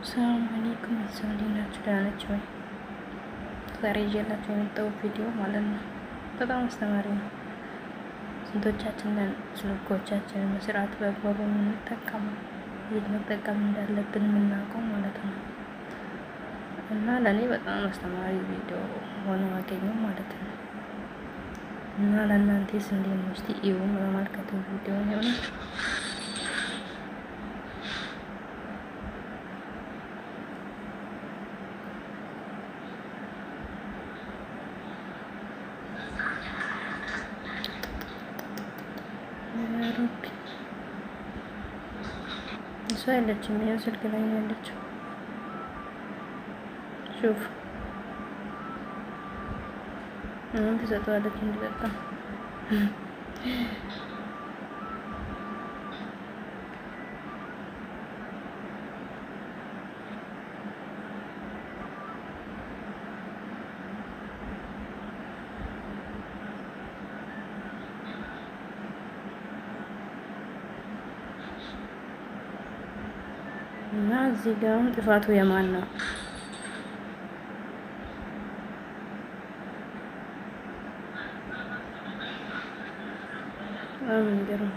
ሰላም አለይኩም ቤተሰብ፣ እንዴት ናችሁ? ደህና ናችሁ ወይ? ዛሬ ይዤላችሁ የመጣሁት ቪዲዮ ማለት ነው በጣም አስተማሪ ነው። ስንቶቻችንን ስልኮቻችንን በስርዓት በአግባቡ የምንጠቀመው፣ የት መጠቀም እንዳለብን የምናውቀው ማለት ነው። እና ለእኔ በጣም አስተማሪ ቪዲዮ ሆኖ አገኘው ማለት ነው። እና ለእናንተስ እንዴት ነው? እስቲ እዩ፣ ተመልከቱ ቪዲዮ የሆነ። እሷ ያለችም ይኸው ስልክ ላይ ነው ያለችው። ሹፍ፣ አሁን ትሰጠዋለች እንዲጠጣ። እና እዚህ ጋር ጥፋቱ የማን ነው? በጣም የሚገርም።